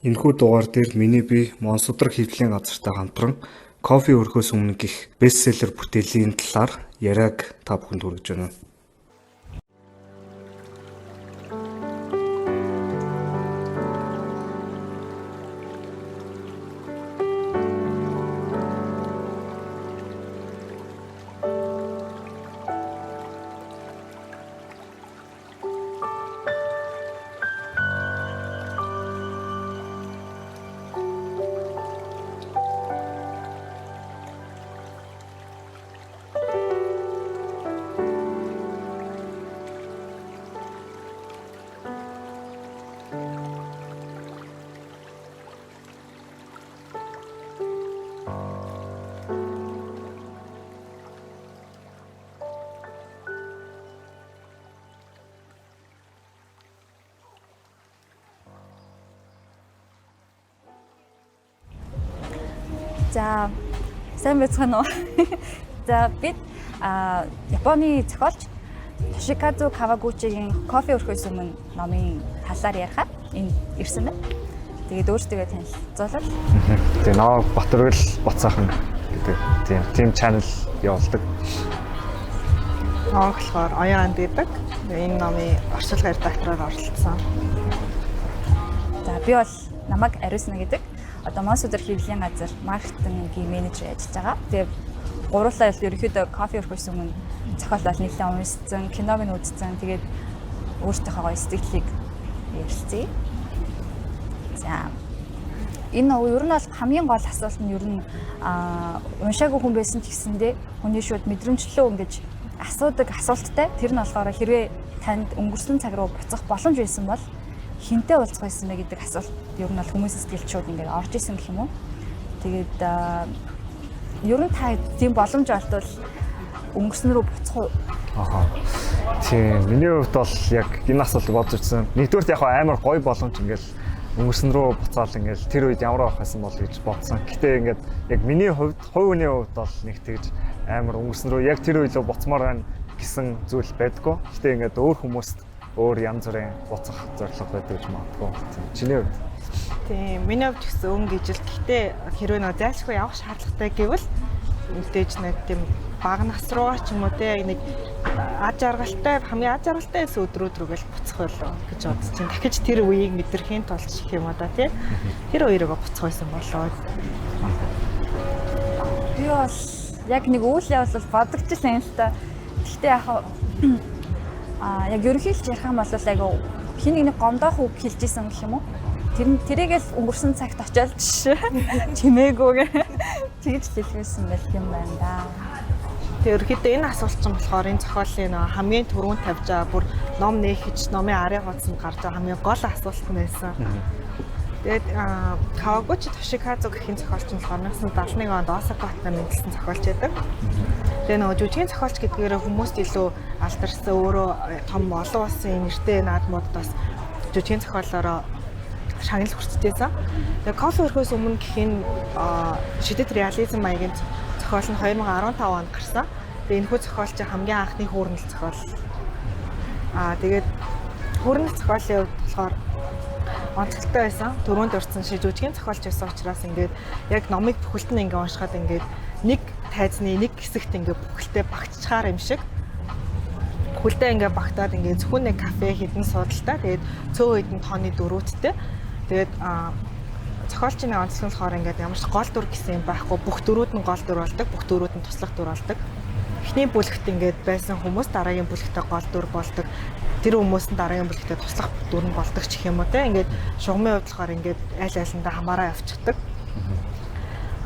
Энэхүү дугаар дээр миний бие Монсудраг хэвлэлийн газартай хамтран кофе өрхөөс өмнө гих бестселлер бүтээлийн талаар яриаг та бүхэнд хүргэж байна. За сайн байцгаана уу? За бид Японы зохиолч Тошиказу Кавагучигийн кофе өрхөөс өмнө номын талаар ярихаар энд ирсэн байна. Тэгээд өөртөө танилцуулбал. Тэгээ наа Батөргөл Бацаахан гэдэг тийм channel явуулдаг. Наа болохоор Оян анд гэдэг. Энэ номын орчуулгын редактороор оролцсон. За би бол намайг Ариусна гэдэг. Одоо Монсудар хэвлэлийн газар маркетингийн менежер ажиллаж байгаа. Тэгээ гурлаа ерөнхийдөө кофе өрхөөс өмнө зохиол бол нэлээд уншсан, киног нь үзсэн. Тэгээд өөртөөхөө гоё сэтгэлийг ярилцъя. За энэ ер нь бол хамгийн гол асуулт нь ер нь уншаагүй хүн байсан ч гэсэндээ хүний шууд мэдрэмжлөө ингэж асуудаг асуулттай. Тэр нь болохоор хэрвээ танд өнгөрсөн цаг руу буцах боломж байсан бол хинтээ уулзах байсан бэ гэдэг асуулт ер нь бол хүмүүсийн сэтгэлд шууд ингээд орж исэн гэх юм уу. Тэгээд ер нь та тийм боломж олдвол өнгөрсөн рүү буцах уу? Аха. Тийм, миний хувьд бол яг энэ асуултыг бодож ирсэн. Нэгдүгээрт яг амар гоё боломж ингээл өнгөрсөн рүү буцаал ингээл тэр үед ямар байх байсан бол гэж бодсон. Гэтэ ингээд яг миний хувьд, хувь хүний хувьд бол нэг тэгж амар өнгөрсөн рүү яг тэр үед л буцмаар байна гэсэн зүйл байдгүй. Гэтэ ингээд өөр хүмүүст өөр янз бүрийн буцах зорилго байдаг гэж магадгүй. Чиний хувьд? Тийм, миний хувьд гэсэн өнгө ижил. Гэхдээ хэрвээ нөө зайлшгүй явах шаардлагатай гэвэл мэдээж нэг тийм бага нас руугаа ч юм уу те нэг аж аргалтай хамгийн аж аргалтай байсан өдрүүд рүүгээл буцах болоо гэж бодож чинь. Дахиж тэр үеийг мэдрэхийн тулд гэх юм уу да тий. Тэр үеэрээ буцах байсан болоо. Би бол яг нэг үйл явдал бодогдчихлаа юм л та. Гэхдээ яг яг ерөнхийлж ярих юм бол айгу хин нэг гомдоох үг хэлж исэн гэх юм уу? Тэрийг л өнгөрсөн цагт очиад чимээгүй тэгж хэлвэсэн байх юм байна да. Тэгээ ерөнхийдөө энэ асуулт чинь болохоор энэ зохиолын нөгөө хамгийн түрүүнд тавьж байгаа бүр ном нээхэж номын арын хуудсанд гарч байгаа хамгийн гол асуулт нь байсан. Тэгээд Кавагучи Тошиказу гэх энэ зохиолч нь болохоор 1971 онд Осака хотод мэндэлсэн зохиолч байдаг. Тэгээ нөгөө жүжигэн зохиолч гэдгээрээ хүмүүст илүү алдарсан өөрөө том олон улсын нэртэй наадмуудад бас жүжигэн зохиолоороо шагнал хүртчихсэн. Тэгээ кофе өрхөөс өмнө гэх энэ шидэт реализм маягийн зохиол нь 2015 онд гарсан. Тэгээ энэхүү зохиол чинь хамгийн анхны хүүрнэл зохиол. Тэгээд хүүрнэл зохиолын хувьд болохоор онцлогтой байсан. Түрүүнд дурдсан шиг жүжигэн зохиолч байсан учраас ингээд яг номыг бүхэлд нь ингээд уншихад ингээд нэг тайзны нэг хэсэгт ингээд бүхэлдээ багтчихаар юм шиг. Бүхэлдээ ингээд багтаад ингээд зөвхөн нэг кафе хэдэн суудалтай. Тэгээд цөөн хэдэн тооны дөрүүдтэй. Тэгээд зохиолчийн онцлог нь болохоор ингээд ямар ч гол дүр гэсэн юм байхгүй. Бүх дөрүүд нь гол дүр болдог, бүх дөрүүд нь туслах дүр болдог. Эхний бүлэгт ингээд байсан хүмүүс дараагийн бүлэгтээ гол дүр болдог. Тэр хүмүүс нь дараагийн бүлэгтээ туслах дүр нь болдог ч гэх юм уу те. Ингээд шугамын хувьд болохоор ингээд аль альндаа хамаараа явчихдаг.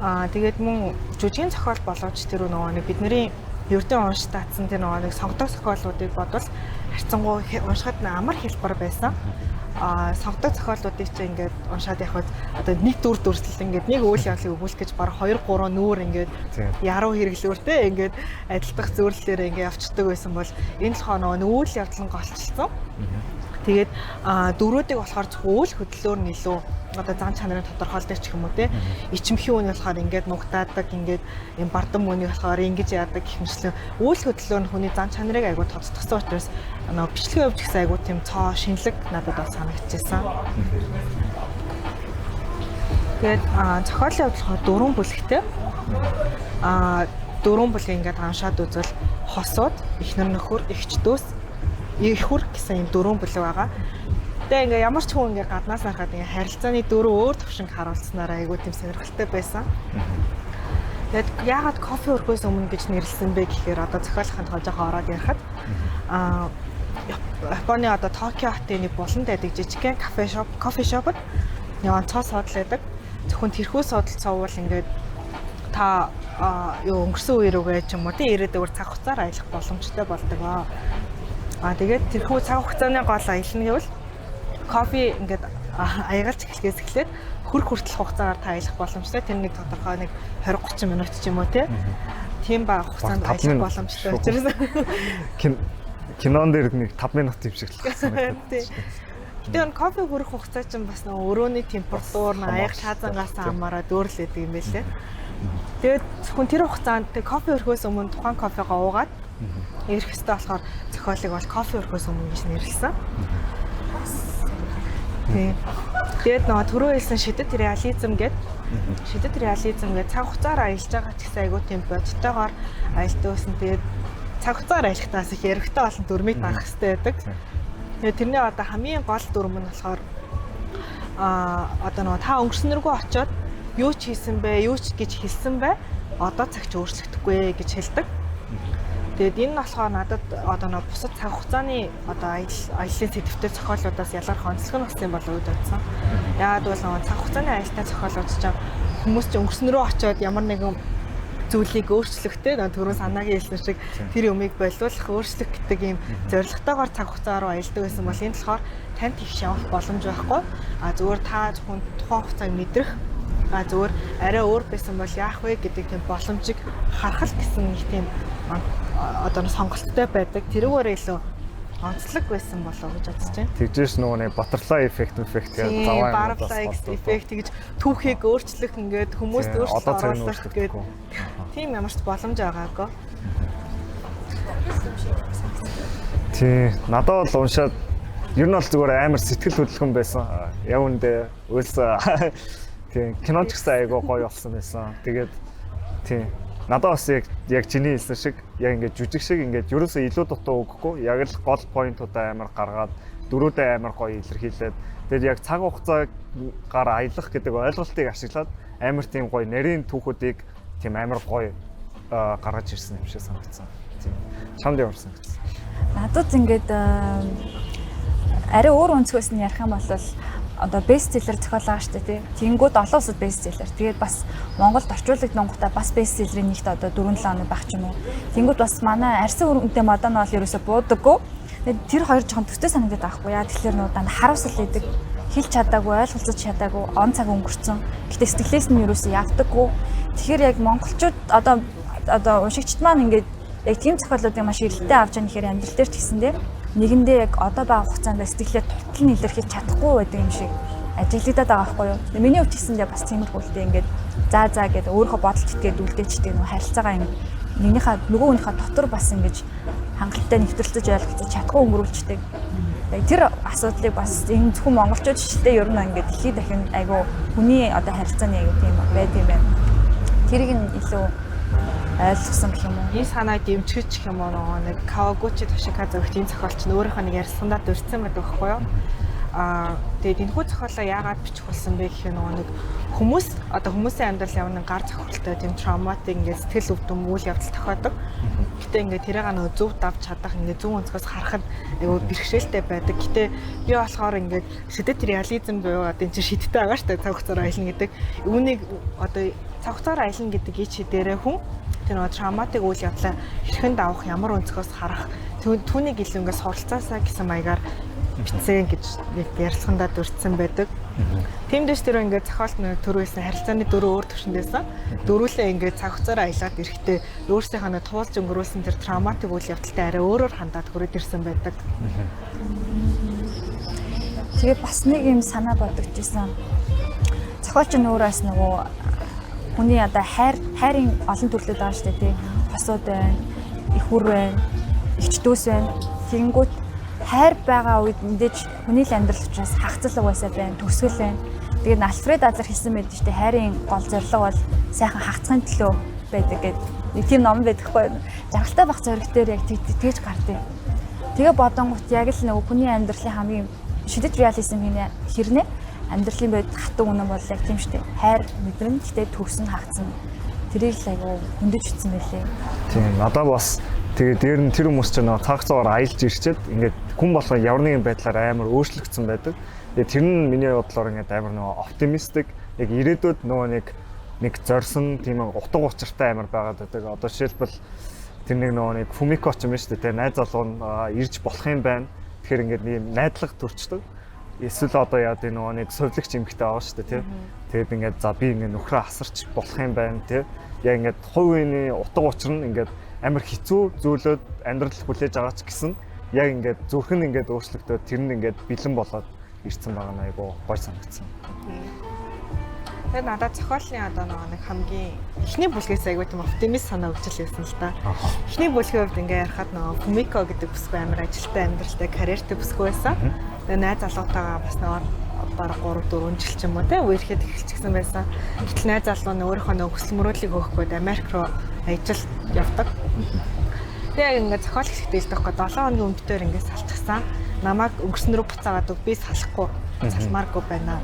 Тэгээд мөн жүжигэн зохиол боловч тэр нөгөө нэг бидний ердийн унш таацсан тэр нөгөө нэг сонгодог зохиолуудыг бодвол харьцангуй уншихад амар хялбар байсан. Сонгодог зохиолуудыг чи ингээд уншаад явхад одоо нэг дүр дүрслэл ингээд нэг үйл явдлыг өгүүлэх гэж баг 2 3 нүүр ингээд яруу хэрэглүүр те ингээд адилдах зөөрлөлөөр ингээд явцдаг байсан бол энэ болохоор нөгөө үйл явдал нь голчилсан. Тэгээд дөрүүдийг болохоор зөвхөн үйл хөдлөлөөр нь илүү одоо зан чанарын тодорхойлдог ч юм уу те ичимхий үний болохоор ингээд нугтаадаг ингээд юм бардам үний болохоор ингэж яадаг гэх мэтлэн үйл хөдлөлөөр нь хүний зан чанарыг айгуу тодтогсон учраас нөгөө бичлэгийн хувьд ч гэсэн айгуу тийм цоо шинэлэг надад бол санагдчихсан. Тэгээд зохиолын хувьд болохоор 4 бүлэгтэй. 4 бүлгийг ингээд аншаад үзвэл хосууд, эхнэр нөхөр, эгч дүүс, эхүр гэсэн юм 4 бүлэг байгаа. Тэгээ ингээ ямар ч хүн ингээ гаднаас харахад ингээ харилцааны дөрөв өөр төвшинг харуулснараа айгүй тийм сонирхолтой байсан. Тэгээд яагаад кофе өрхөөс өмнө гэж нэрлсэн бэ гэхээр одоо зохиолынхаа тухай жоохон ороод ярихад Японы одоо Токио хотын нэг булан байдаг жижигхэн кафе shop, coffee shop-д нэг онцгой суудал байдаг. Зөвхөн тэрхүү суудал цовуул ингээд та юу өнгөрсөн үе рүүгээ ч юм уу тий ирээдүйгээр цаг хугацаар аялах боломжтой болдог. Тэгээд тэрхүү цаг хугацааны гол аялал нь гэвэл кофе ингээд аягалж эхлэхээс эхлээд хөрөх хүртэл хугацаагаар та аялах боломжтой. Тэр нэг тодорхой нэг 20 30 минут ч юм уу тий. Тийм ба хугацаанд аялах боломжтой учраас кинон дээр нэг 5 минут юм шиг л санагдав. Гэтэ энэ кофе хөрөх хугацаа чинь бас нэг өрөөний температур, аяга шаазангаас хамаараад өөрлөдөг юм байлээ. Тэгээд зөвхөн тэр хугацаанд тэг кофе өрхөөс өмнө тухайн кофегоо уугаад ирэх ёстой болохоор зохиолыг бол кофе өрхөөс өмнө гэж нэрлэсэн. Тийм. Тэгээд нөгөө түрүү хэлсэн шидэт реализм гээд шидэт реализм гээд цаг хугацаар аялж байгаа ч гэсэн айгүй тийм бодтойгоор аялдаг байсан. Тэгээд цаг хугацаар аялахдаас их яригтай олон дүрмийг дагах хэрэгтэй байдаг. Тэгээд тэрний одоо хамгийн гол дүрм нь болохоор одоо нөгөө та өнгөрсөн рүүгээ очиод юу ч хийсэн бэ, юу ч гэж хэлсэн бэ, одоо цагч өөрчлөгдөхгүй гэж хэлдэг. Тэгээд энэ нь болохоор надад одоо нөгөө бусад цаг хугацааны одоо аяллын сэдвтэй зохиолуудаас ялгарх онцлог нь болсон юм болов уу гэж бодсон. Яагаад гэвэл нөгөө цаг хугацааны аялалтай зохиолууд ч хүмүүс ч өнгөрсөн рүү очиод ямар нэгэн зүйлийг өөрчлөхтэй түрүүн санаагийн хэлсэн шиг тэр юмыг болиулах, өөрчлөх гэдэг ийм зорилготойгоор цаг хугацаа руу аялдаг байсан бол энэ болохоор танд их явах боломж байхгүй. А зүгээр та зөвхөн тухайн хугацааг мэдрэх, а зүгээр арай өөр байсан бол яах вэ гэдэг тийм боломжийг харах л гэсэн нэг тийм одоо сонголттой байдаг. Тэрүүгээр илүү онцлог байсан болов уу гэж бодож байна. Тэгжээс нөгөө нэг butterfly effect гэдэг заваа юм butterfly effect гэж түүхийг өөрчлөх ингээд хүмүүст өөрчлөлт оруулах гэдэг тийм ямар ч боломж байгаагүй. Тийм. Надад бол уншаад ер нь бол зүгээр амар сэтгэл хөдлөхөн байсан. Яг үндэ уйлсан. Тийм. Кино ч гэсэн айгүй гоё болсон байсан. Тэгээд тийм. Надад бас яг чиний хэлсэн шиг яг ингээд жүжиг шиг ингээд ерөөсөө илүү дутуу өгөхгүй яг л гол поинтуудаа амар гаргаад дөрүүдээ амар гоё илэрхийлээд тэгээд яг цаг хугацаагаар аялах гэдэг ойлголтыг ашиглаад амар тийм гоё нарийн түүхүүдийг тийм амар гоё гаргаж ирсэн юм шиг санагдсан. Тийм. Чамд ямар санагдсан? Надад ингээд арай өөр өнцгөөс нь ярих юм бол одоо бестселлер зохиол байгаа шүү дээ тий. Тэнгүүд олон улсад бестселлер. Тэгээд бас Монголд орчуулагдангуудаа бас бестселлерийн нэгт одоо 4-7 хоног байх ч юм уу. Тэнгүүд бас манай арьсан өргөнтэй Мадонна бол ерөөсө буудаггүй. Тэгээд тэр хоёр жоохон төстэй санагдаад байгаа хгүй яа. Тэгэхээр нөө дандаа харуулсал идэг. Хэлж чадаагүй, ойлголцож чадаагүй, он цаг өнгөрцөн. Гэтэ сэтгэлээс нь ерөөсө явдаггүй. Тэгэхээр яг монголчууд одоо уншигчд маань ингээд яг тийм зохиолуудыг маш эрэлттэй авч байгаа нэхэр амьдрал дээр ч гэсэндээ нэгэндээ яг одоо байгаа хугацаанд сэтгэлээ тултал нь илэрхийлж чадахгүй байдаг юм шиг ажиглагдаад байгаа байхгүй юу. Миний хувьд гэсэндээ бас тиймэрхүү л дээ ингээд за гэдээ өөрийнхөө бодолд итгээд үлдээчдэг нөгөө харилцаагаа юм нэгнийхээ нөгөө хүнийхээ дотор бас ингэж хангалттай нэвтрэлцэж ойлголцож чадахгүй өнгөрүүлждэг. Тэр асуудлыг бас энэ зөвхөн монголчууд шилтэй ер нь ингээд дэлхийд дахин айгу хүний одоо харилцааны айгу тийм байд юм байна. Тэрийг нь илүү ойлгосон гэх юм уу? Энэ санааг дэмжиж гэх юм уу нөгөө нэг Кавагучи Тошиказу гэх тийм зохиолч нь өөрийнхөө нэг ярьсандаа дурдсан байдаг байхгүй юу? Тэгээд энэхүү зохиолоо яагаад бичих болсон бэ гэхээр нөгөө нэг хүмүүс одоо хүмүүсийн амьдрал ямар нэг гар зохиролтой тийм травматик ингээд сэтгэл өвдөм үйл явдал тохиодог. Гэтэ ингээд тэрийг нөгөө зөв давж чадах ингээд зөв өнцгөөс харахад айгүй бэрхшээлтэй байдаг. Гэтэ би болохоор ингээд шидэт реализм буюу одоо энэ чинь шидтэй байгаа шүү дээ цаг хугацаар аялна гэдэг. Үүнийг одоо цаг хугацаар аялна гэдэг ич дээрээ хүн тэр нөгөө травматик үйл явдлаа хэрхэн давах, ямар өнцгөөс харах, түүнийг илүү ингээд суралцаасаа гэсэн маягаар бичсэн гэж нэг ярилцлагандаа дурдсан байдаг. Тийм дэш тэр ингээд зохиолт нэг төрүүлсэн харилцааны дөрөв өөр төвшөндөөсөн. Дөрүүлээ ингээд цаг хугацаараа аялаад ирэхдээ өөрсдийнхөө нэг туулж өнгөрүүлсэн тэр травматик үйл явдалтай арай өөрөөр хандаад хүрээд ирсэн байдаг. Тэгээд бас нэг юм санаа бодогдчихсан. Зохиолч нь өөрөөс нөгөө хүний одоо хайрын олон төрлүүд байгаа шүү дээ тий. Хосууд байна, ихүр байна, эгч дүүс байна. Тэгэнгүүт хайр байгаа үед мэдээж хүний л амьдрал учраас хагацал угаасаа байна, төгсгөл байна. Тэгээд Альфред Адлер хэлсэн байдаг шүү дээ. Хайрын гол зорилго бол сайхан хагацхын төлөө байдаг гэдэг. Нэг тийм ном байдаг хгүй. Жаргалтай бах зориг дээр яг тэгж гардыг. Тэгээ бодонгот яг л нөгөө хүний амьдралын хамгийн шидэт реализм хэрнээ амьдралын байд хатуу үнэн бол яг тийм шүү дээ. Хайр мэдрэн гэтээ төгсөн хагацсан. Тэрийг л айгу хөндөж ицсэн байлээ. Тийм, надад бас тэгээ дээр нь тэр хүмүүс чинь нөгөө цаг зуугаар аялж ирчээд ингээд хүн болгон ямар нэгэн байдлаар амар өөрчлөгдсөн байдаг. Тэгээ тэр нь миний бодлоор ингээд амар нөгөө оптимистик яг ирээдүйд нөгөө нэг зорьсон тийм утга учиртай амар байгаад байдаг. Одоо жишээлбэл тэр нэг нөгөө нэг Фумико ч юм шүү дээ. Найз залуу нь ирж болох юм байна. Тэгэхээр ингээд нэг найдлага төрчдөг. Эсвэл одоо яа гэдэг нөгөө нэг совилогч эмэгтэй байгаа шүү дээ, тий. Тэгээд ингээд за би ингээд нөхрөө асарч болох юм байна, тий. Яг ингээд хувийн утга учир нь ингээд амар хэцүү зүйлүүд амьдрал хүлээж байгаа ч гэсэн яг ингээд зүрх нь ингээд өөрчлөгдөөд тэр нь ингээд бэлэн болоод ирсэн байгаа нь айгу гой санагдсан. Тэгээд надад зохиолын одоо нэг хамгийн эхний бүлгээс айгу тийм оптимист санаа өгч л байсан л та. Эхний бүлгийн хувьд ингээ ярихад нөгөө Фумико гэдэг бүсгүй амар ажилтай, амьдралтай, карьертэй бүсгүй байсан. Тэгээд найз залуутайгаа бас нөгөө бараг 3 4 жил ч юм уу те үерхэд эхэлчихсэн байсан. Гэтэл найз залуу нь өөрийнхөө нөгөө хүсэл мөрөөдлийг хөөх гээд Америк руу ажил явдаг. Тэгээ яг ингээ зохиол хэсэгт хэлдэг байхгүй 7 хоногийн өмнөдөр ингээ салчихсан. Намайг өнгөрсөн рүү буцаагаад өг би салахгүй салмааргүй байна.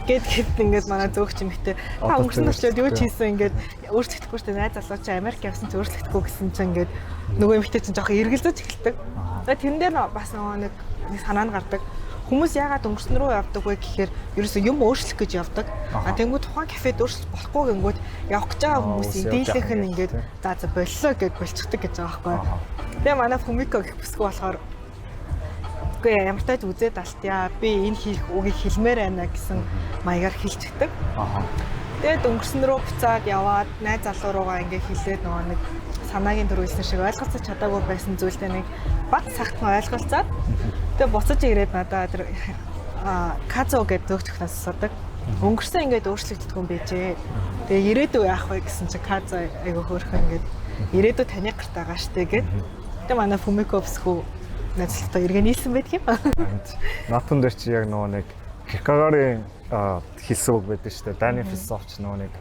Гэт гэт ингээд манай зөөгч эмэгтэй та өнгөрсөн өчөөд юу ч хийсэн ингээд өөрчлөгдөхгүй шүү дээ. Найз залуу чи Америк явсан ч өөрчлөгдөхгүй гэсэн чинь ингээд нөгөө эмэгтэй чинь жоохон эргэлзэж эхэлдэг. Тэгээ тэрэн дээр бас нөгөө нэг санаа нь гардаг. Хүмүүс яагаад өнгөрсөн рүү явдаг вэ гэхээр ерөөсөө юм өөрчлөх гэж явдаг. А тэнгууд тухайн кафед өөрчлөх болохгүй гингүүд явах гэж байгаа хүмүүсийн дийлэнх нь ингээд за за боллоо гэд болчихдог гэж байгаа байхгүй. Тэгээ манай Фумико гэх бүсгүй болохоор үгүй ямар тач үзээд алтья. Би энэ хийх үгийг хэлмээр байна гэсэн маягаар хэлчихдэг. Тэгээд өнгөрсөн рүү буцаад яваад найз залуу руугаа ингээ хэлээд нөгөө нэг санаагийн төрүүлсэн шиг ойлголцож чадаагүй байсан зүйлдээ нэг бат сахтан ойлголцоод тэгээ буцаж ирээд надад тэр Казо гэдэг зөөгч өхнөөс асуудаг. Өнгөрсөн ингээд өөрчлөгддөг юм байжээ. Тэгээ ирээдүй яах вэ гэсэн чинь Казо айгу хөөрхөн ингээд ирээдүй таны гарт байгаа штэ гэд. Тэгээ манай Фумико бүсгүй найзлалтаа эргээ нийлсэн байдаг юм. Наатан дээр чи яг нөгөө нэг Киркегорын хэлсэн үг байдаг шүү дээ. Дани философч нөгөө нэг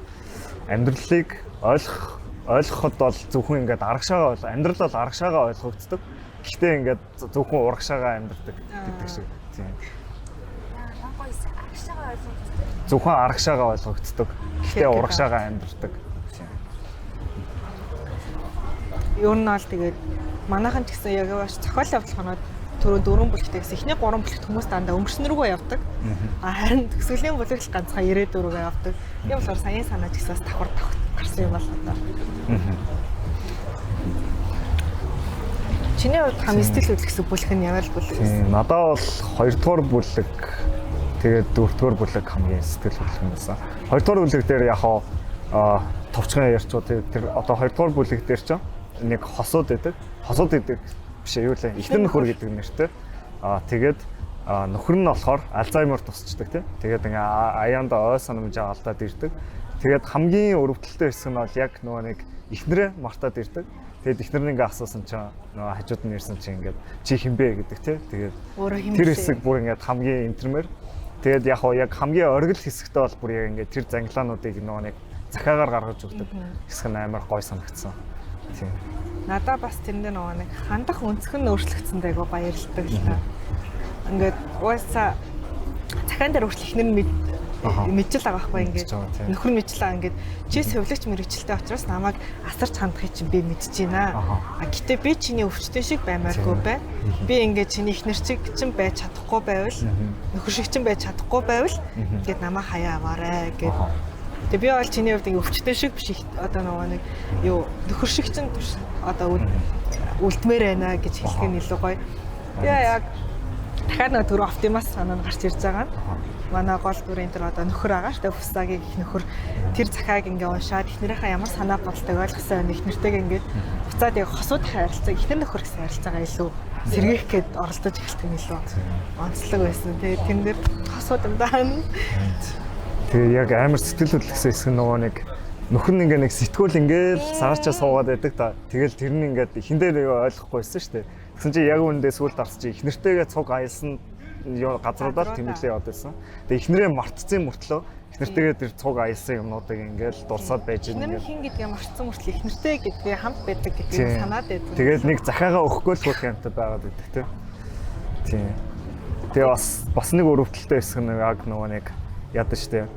амьдралыг ойлгоход бол зөвхөн ингээд аргашаага ойл амьдрал бол аргашаага ойлгогддог. Гэхдээ ингээд зөвхөн урагшаага амьдрдаг гэдэг шиг. Тийм. Зөвхөн аргашаага ойлгогддог. Гэхдээ урагшаага амьдрдаг. Ер нь бол тэгээд манайхан ч гэсэн яг маш зохиол явуулахнууд түрүү 4 бүлэгтэй гэсэн. Эхний 3 бүлэгт хүмүүс дандаа өнгөрсөн рүүгээ явдаг. А харин төгсгөлийн бүлэг л ганцхан ирээдүй рүүгээ явдаг. Тийм болохоор саяын санаа ч гэсэн бас давхар гарсан юм бол одоо. Чиний хувьд хамгийн сэтгэл хөдлөсөн бүлэг нь ямар бүлэг вэ? Надад бол 2 дугаар бүлэг тэгээд 4 дугаар бүлэг хамгийн сэтгэл хөдлөх байсан. 2 дугаар бүлэг дээр яг хаа товчхон ярьчуу тэр одоо 2 дугаар бүлэг дээр ч нэг хосууд байдаг. Хосууд гэдэг биш юу лээ. Эхнэр нөхөр гэдэг нэртэй. Аа тэгээд нөхөр нь болохоор Альцгеймер тусчдаг тий. Тэгээд ингээ аяанда ой санамжаа алдаад ирдэг. Тэгээд хамгийн өрөвдөлттэй хэсэг нь бол яг нөгөө нэг эхнэрээ мартаад ирдэг. Тэгээд эхнэр нь ингээ асуусан чинь нөгөө хажууд нь ирсэн чинь ингээд чи хин бэ гэдэг тий. Тэгээд тэр хэсэг бүр ингээд хамгийн энтермэр. Тэгээд яг хоо яг хамгийн оргил хэсэгтээ бол бүр яг ингээд тэр зангилаануудыг нөгөө нэг захиагаар гаргаж өгдөг хэсэг нь амар гой санагдсан. Тийм. Надаа бас тэрэн дээр нөгөө нэг хандах өнцг нь өөрчлөгдсөнд айгу баярлалтай л та. Ингээд угаасаа захиан дээр хүртэл эхнэр нь мэдчил байгаа байхгүй ингээд нөхөр нь мэдчил байгаа ингээд чи совилогч мэрэгчлээ учраас намайг асарч хандахыг чинь би мэдэж байна. А гэтээ би чиний өвчтөн шиг баймааргүй бай. Би ингээд чиний эхнэр чиг чинь байж чадахгүй байвал нөхөр шиг чинь байж чадахгүй байвал ингээд намайг хаяа аваарэ гэд. Тэгээ би бол чиний хувьд ингээ өвчтөн шиг биш одоо нөгөө нэг юу нөхөр шиг чинь одоо үлдмээр байна гэж хэлэх нь илүү гоё. Тэгээ яг дахиад нөгөө түрүү оптимас санаа нь гарч ирж байгаа нь. Манай гол дүрийн тэр одоо нөхөр байгаа шүү дээ. Фусагийн гих нөхөр тэр захааг ингээ уншаад эхнэрийнхээ ямар санаа бодолтойг ойлгосон байна. Эхнэртэйг ингээд буцаад яг хосууд харилцаа эхнэр нөхөр гэсэн харилцаагаа илүү сэргээх гээд оролдож эхэлдэг нь илүү онцлог байсан. Тэгээ тэн дээр хосууд юм даа. Тэгээ яг амар сэтгэл хөдлөсөн хэсэг нөгөө нэг нөхөр нь ингээ нэг сэтгүүл ингээл саарчаа суугаад байдаг та. Тэгэл тэр нь ингээд эхэндээ нэг ойлгохгүй байсан шүү дээ. Тэгсэн чинь яг үүндээ сүүлд гарсан чинь эхнэртэйгээ цуг аялсан газруудаар тэмдэглээ яваад байсан. Тэгээ эхнэрээ мартцсан мөртлөө эхнэртэйгээ тэр цуг аялсан юмнуудыг ингээл дурсаад байж Эхнэр нь ингээл хин гэдгээ мартсан мөртлөө эхнэртэй гэдгээ хамт байдаг гэдгийг санаад байдаг. Тэгээд нэг захиагаа өгөхгүй л хөх юмтай байгаад байдаг тий. Тийм. Тэгээ бас нэг өрөвдөлттэй хэсэг нэг яг нөгөө нэг яадаг штэ.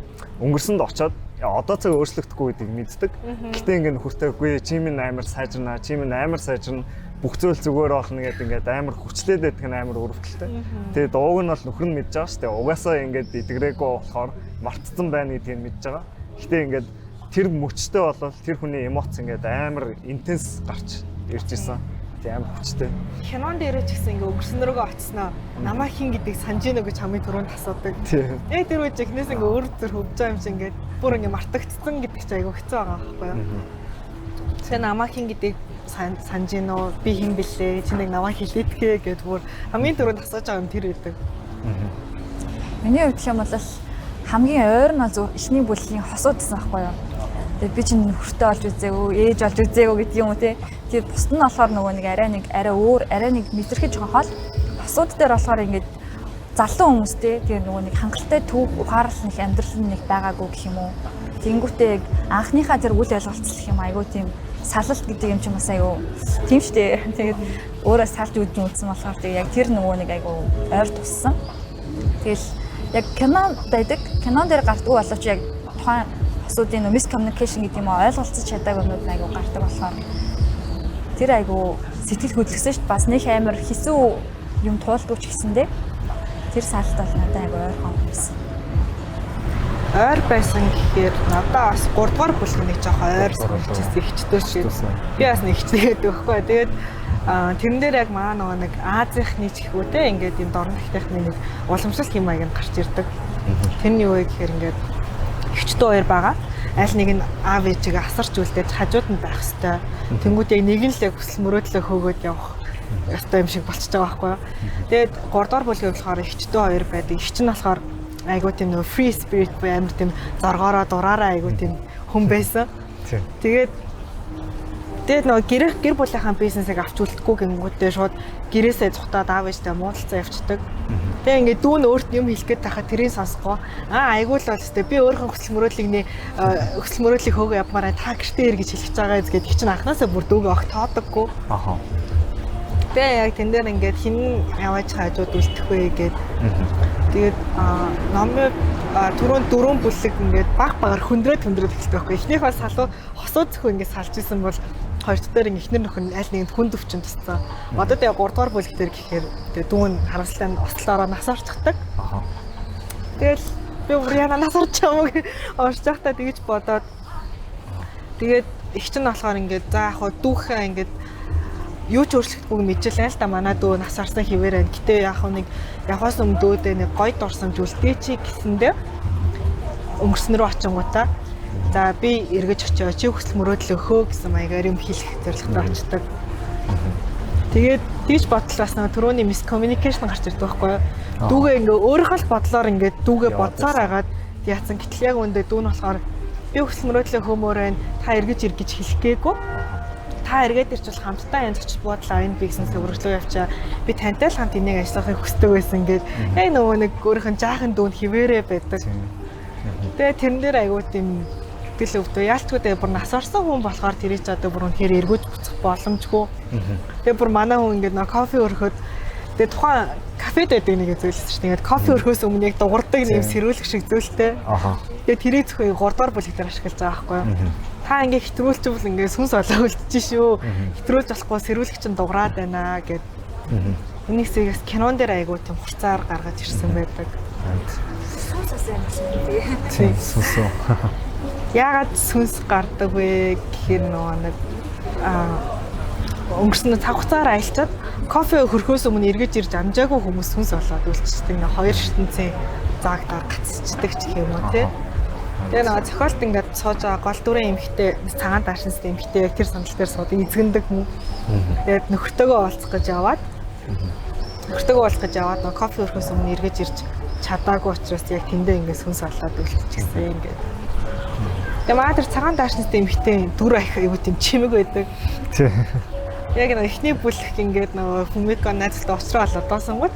Өнгөрсөнд очоод одоо цаг өөрчлөгдөхгүй гэдгийг мэддэг. Гэтэ ингээ нөхөртэй үгүй чи минь амар сайжирнаа, чи минь амар сайжирна, бүх зүйл зүгээр болно гэдэг ингээд амар хүчлээд байдаг нь амар өрөвдөлттэй. Тэгээ дууг нь бол нөхөр нь мэдж байгаа штэ. Угаасаа ингээд эдгэрээгүй болохоор мартцсан байна гэдгийг мэдж байгаа. Гэтэ ингээд тэр мөчтэй болол тэр хүний эмоц ингээд амар интенс гарч ирж исэн. Тийм амар хүчтэй. Кинон дээрээ ч гэсэн ингээ өнгөрсөн рүүгээ очсноо намаа хин гэдгийг санаж гинэ гэж хамгийн түрүүнд асуудаг. Тийм. Яг тэр үед эхнээс ингээ өөр зүр хөвж байгаа юм шиг ингээд бүр ингээ мартагдсан гэдэг чинь айгүй хэцүү байгаа байхгүй юу? Тэгээ намаа хин гэдгийг санаж гинэ үү? Би хин бэлээ? Чи нэг намаа хилээдгээ гэд бүр хамгийн түрүүнд асууж байгаа юм тэр байдаг. Миний хувьд гэх юм бол хамгийн ойр нь бол зөв эхний бүлгийн хосууд гэсэн байхгүй юу? Тэгээд би чинь нөхөртэй олж үзээгүй, ээж олж үзээгүй гэдэг юм уу те. Тэгээд бусд нь болохоор нөгөө нэг арай өөр, арай нэг мэдрэхэж жоохон хол. Хосууд дээр болохоор ингээд залуу хүмүүстэй тэгээ нөгөө нэг хангалттай төв ухаарл нэг амьдрал нь нэг байгаагүй гэх юм уу. Тэнгүүтээ яг анхныхаа тэр үл ойлголцол гэх юм айгүй тийм салалт гэдэг юм чинь бас айгүй тийм штэ. Тэгээд өөрөө салж үдэн үзсэн болохоор тэгээ яг тэр нөгөө нэг айгүй ойр туссан. Тэгэл яг кино байдаг. Кинон дээр гардгүй боловч яг тухайн хосуудын нөө miscommunication гэдэг юм уу ойлголцож чадаагүй юмнууд айгүй гардаг болохоор тэр айгүй сэтгэл хөдлөсөн шүү дээ. Бас нэг амар хэсүү юм туулдгүй ч гэсэндээ тэр салт бол надад айгүй ойрхон байсан. Ойр байсан гэхээр надад бас 3 дугаар бүлэг нэг жоохон ойр санагдчихсан ихчдөө шиг. Би бас нэг ихчтэй гэдэг байхгүй. Тэгээд тэрэн дээр яг маа нөгөө нэг Азийнхны ч гэхүү те ингээд юм дорн дахтайхны нэг уламжлалт юм аяг нь гарч ирдэг. Тэр нь юу вэ гэхээр ингээд ихчдөө хоёр байгаа. Аль нэг нь аав ээжигээ асарч үлдээж хажууд нь байх хэвээр. Тэнгүүд яг нэг нь л яг хүсэл мөрөөдлөө хөөгөөд явах ёстой юм шиг болчихж байгаа байхгүй юу. Тэгээд 3 дугаар бүлэг болохоор ихчдөө хоёр байдаг. Ихч нь болохоор айгуу тийм нөгөө free spirit буюу амар тийм зоргоороо дураараа айгуу тийм хүн байсан. Тэгээд нөгөө гэр бүлийнхаа бизнесийг авч үлдэхгүй гингүүтээ шууд гэрээсээ цухтаад аав ээжтэй муудалцаа явцдаг. Тэгээ ингээд дүү нь өөрт юм хэлэх гээд тахаа тэрийг сонсохгүй. Айгуу л бол өстэй би өөрийнхөө хүсэл мөрөөдлийг нэ хүсэл мөрөөдлийг хөөгөө явмаараа та гэртээ ир гэж хэлж байгаа юм гээд чинь анхнаасаа бүр дүүгээ огт тоодоггүй. Аха. Тэгээ яг тэн дээр ингээд хин яваач хажууд үлдэх вэ гээд. Тэгээд номын түрүүн дөрвөн бүлэг ингээд баг багаар хөндрөөд эхэлдэг байхгүй. Эхнийх бол салуу хосуу зөвхөн ингээд салж исэн бол хоёр дахь дээр ингээд эхнэр нөхөр нь аль нэгэнд хүнд өвчин тусцсан. Одоо тэгээ 3 дугаар бүлэг дээр гэхээр тэгээ дүүн харамсалтай нь ослоороо нас орчихдаг. Аха. Тэгэл би бүр яна нас орч юм уу гэж орж байхдаа тэгэж бодоод тэгээд их чинь болохоор ингээд за яг хуу дүүхээ ингээд юу ч өөрчлөгдөхгүй мэдчихлээ л да манай дүү нас орсон хിവэр байна. Гэтэ яг нэг явхаас өмнө дүүдээ нэг гой дурсамж үлдээчи гэсэндээ өнгөрсөн рүү очингуудаа за би эргэж очио чи хүсэл мөрөөдлөө хөө гэсэн маягаар юм хэлэх зорилготой очдог. Тэгээд тийч бодол бас нэг түрүүний miscommunication гарч ирдэг байхгүй юу? Дүүгээ ингээ өөрийнхөө л бодлоор ингээ дүүгээ бодсоор агаад яатсан. Гэтэл яг үндэ дүү нь болохоор би хүсэл мөрөөдлөө хөөмөр байна. Та эргэж ир гэж хэлэх гээгүй. Та эргээд ирчвэл хамтдаа янз очиж буудлаа энэ бизнесээ өргөжлөө явчаа. Би тантай л хамт энийг ажиллахыг хүсдэг байсан гээд яг нөгөө нэг өөрийнх нь жаахан дүүн хിവэрэ байдаг. Тэгээ тэрэн дээр айгуу тийм сэтгэл өвдөө. Яалтгүй тэгээ бүр нас орсон хүн болохоор тэрийг ч одоо бүр үнэхээр эргүүж буцах боломжгүй. Тэгээ бүр манай хүн ингээд нөгөө кофе өргөхөд тэгээ тухайн кафед байдаг нэг зүйлс шүү дээ. Ингээд кофе өргөхөөс өмнө яг дуурдаг нэг сэрүүлэх шиг зүйлтэй. Тэгээ тэрийг зөвхөн 3 дугаар бүлэг дээр ашиглаж байгаа байхгүй юу? Та ингээ хэтрүүлчихвэл ингээ сүнс олоо үлдчихэж шүү. Хэтрүүлж болохгүй сэрүүлэх чинь дуграад байна гэд. Энийг сэгээс кинон дээр айгуу тийм хурцаар гаргаж ирсэн байдаг. Сүнс бас амар шиг тэгээ. Тийм сүнс. Яагаад сүнс гардаг вэ гэхээр нөгөө нэг өнгөрсөн цаг хугацаар аялчаад кофе хөрхөөс өмнө эргэж ирж амжаагүй хүмүүс сүнс болоод үлдчихдэг. Нэг хоёр ертөнцийн заагтаа гацчдаг ч гэх юм уу тий. Тэгээ нөгөө зохиолт ингээд сууж байгаа гол дүрийн эмэгтэй цагаан даашинстай эмэгтэй яг тэр сандал дээр суудаг эзгэндэг мөн. Тэгээд нөхөртөөгөө уулзах гэж яваад нөгөө кофе өрхөөс өмнө эргэж ирж чадаагүй учраас яг тэндээ ингээд сүнс болоод үлдчихсэн ингээд. Тэгээ манай тэр цагаан даашинстай эмэгтэй дүр ах айгуу тийм чимэг байдаг. Тий. Яг нөгөө эхний бүлэг ингээд нөгөө Фумико найзалтай уучраа болоод доосонгууд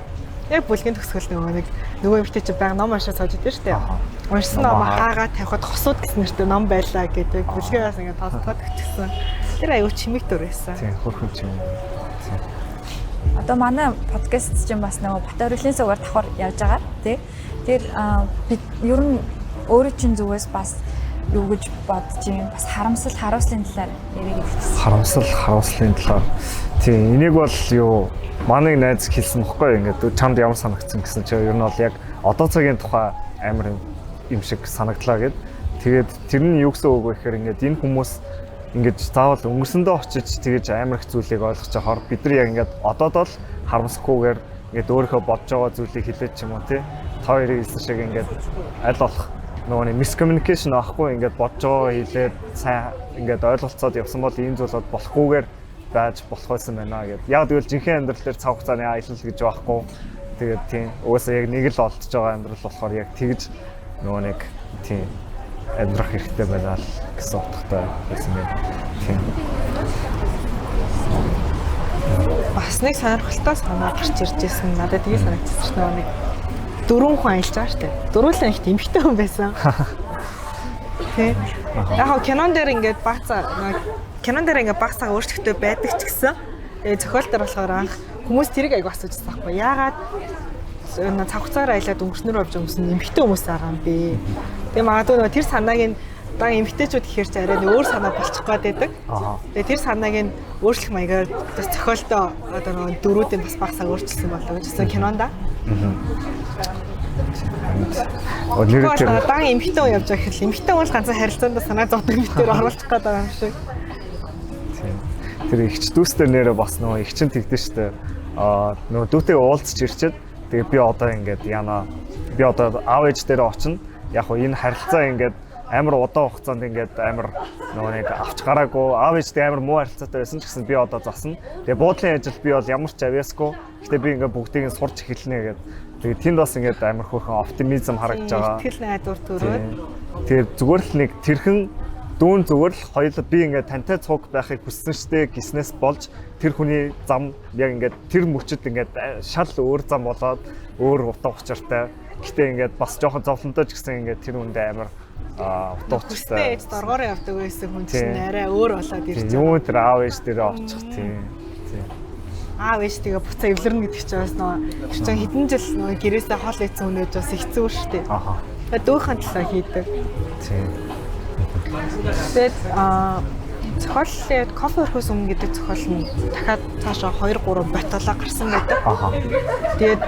Яг бүлгийн төгсгөл нөгөө нэг нөгөө эмэгтэй чинь байнга ном уншаад сууж идэв шүү дээ. Уншсан номоо хаагаа тавихад хосууд гэсэн нэртэй ном байлаа гэдэг бүлгээ бас ингээд тооцоод өгчихсэн. Тэр аюу чимэг дүр байсан. Тийм, хөрхөн чимэг. Тийм. Одоо манай подкаст чинь бас нөгөө Батөрөлийн сувгаар давхар явж байгаа тий. Тэр бид ер нь өөрөө чинь зүгээс бас юу гэж бодож юм бас харамсал харуулслын талаар яриаг хэлчихсэн. Харамсал харуулслын талаар. Тийм, энийг бол юу манай найз хэлсэн бохгүй ингээд чамд ямар санагдсан гэсэн чинь ер нь бол яг одоо цагийн тухай амар юм шиг санагдлаа гэд. Тэгээд тэр нь юу гэсэн үг вэ гэхээр ингээд энэ хүмүүс ингээд заавал өнгөрсөндөө очиж тэгэж амар их зүйлийг ойлгож авахар бид нар яг ингээд одоод бол харамсахгүйгээр ингээд өөрийнхөө бодож байгаа зүйлийг хэлээд ч юм уу тий. Та хоёрын хэлсэн шиг ингээд аль болох нөгөө нэг miscommunication авахгүй ингээд бодож байгаа хэлээд сайн ингээд ойлголцоод явсан бол ийм зүйл бол болохгүйгээр байж болох байсан байна гэд. Яг тэгвэл жинхэнэ амьдрал дээр цаг хугацааны аялал гэж байхгүй. Тэгээд тийм угаасаа яг нэг л олдож байгаа амьдрал болохоор яг тэгж нөгөө нэг тийм амьдрах хэрэгтэй байна л гэсэн утгатай байсан юм. Тийм. Бас нэг сонирхолтой санаа гарч ирж байсан. Надад тгий санагдчихсан чинь нөгөө нэг дөрвөн хүн аялж байгаа шүү дээ. Дөрвөлэн ихт эмэгтэй хүн байсан. Тэ. Яг хав кинон дээр ингээд багцаа кинон дээр ингээд багцаа өөрчлөлттэй байдаг ч гэсэн тэгээ зохиол дээр болохоор анх хүмүүс тэрийг айгу асуужсан байхгүй. Яагаад цаг хугацаар аялаад өнгөрснөр явж байгаа хүмүүс нь эмэгтэй хүмүүс байгаа юм бэ? Тэгээ магадгүй нөгөө тэр санааг нь дан эмэгтэйчүүд гэхэр чи арай өөр санаа болчих гээд байдаг. Тэгээ тэр санааг нь өөрчлөх маягаар бас зохиолдоо одоо нөгөө дөрүүдийн бас багсаа өөрчилсөн болов гэж хэлсэн кинонда. Нэр тэр дан эмэгтэй хүн явж байгаа гэхэл эмэгтэй хүн л ганцхан харилцаанд санаа зовдөг мэтээр оруулчих гээд байгаа юм шиг. Тийм. Тэр эгч дүүстэр нэрээ бас нөгөө эгч нь тэгдэж штэ. Аа нөгөө дүүтэй уулзч ирчээд тэгээ би одоо ингээд яана би одоо аав ээж дээр очино. Яг хуу энэ харилцаа ингээд амар удаан хугацаанд ингээд амар нөгөө нэг авч гараагүй аав ээжтэй амар муу харилцаатай байсан ч гэсэн би одоо засна. Тэгээ буудлын ажил би бол ямар ч авьяасгүй. Гэтэ би ингээд бүгдийг нь сурч эхэлнэ гэдэг. Тэгээ тэнд бас ингээд амар хөөрхөн оптимизм харагдаж байгаа. Итгэл найдвар төрөөд. Тэгээ зүгээр л нэг тэрхэн дүүн зүгээр л хоёул би ингээд тантай цуг байхыг хүссэн штэ гиснээс болж тэр хүний зам яг ингээд тэр мөчөд ингээд шал өөр зам болоод өөр утга учиртай. Гэтэ ингээд бас жоохон зовлонтой ч гэсэн ингээд тэр хүндээ амар утга учиртай. Ээж доргоор явдаг байсан хүн чинь арай өөр болоод ирж байгаа. Юу тэр аав ээж дээр очих тийм. Тийм. Аав ээж тэгээ буцаа эвлэрнэ гэдэг чинь бас нөгөө тэр чинь хэдэн жил нөгөө гэрээсээ хол ийцэн хүнэж бас хэцүү шүү дээ. Аха. Тэгээ дүүхэн талаа хийдэг. Тийм. Тэгээд зохиолын кофе өрхөөс өмнө гэдэг зохиол нь дахиад цаашаа 2 3 ботолоо гарсан байдаг. Аха. Тэгээд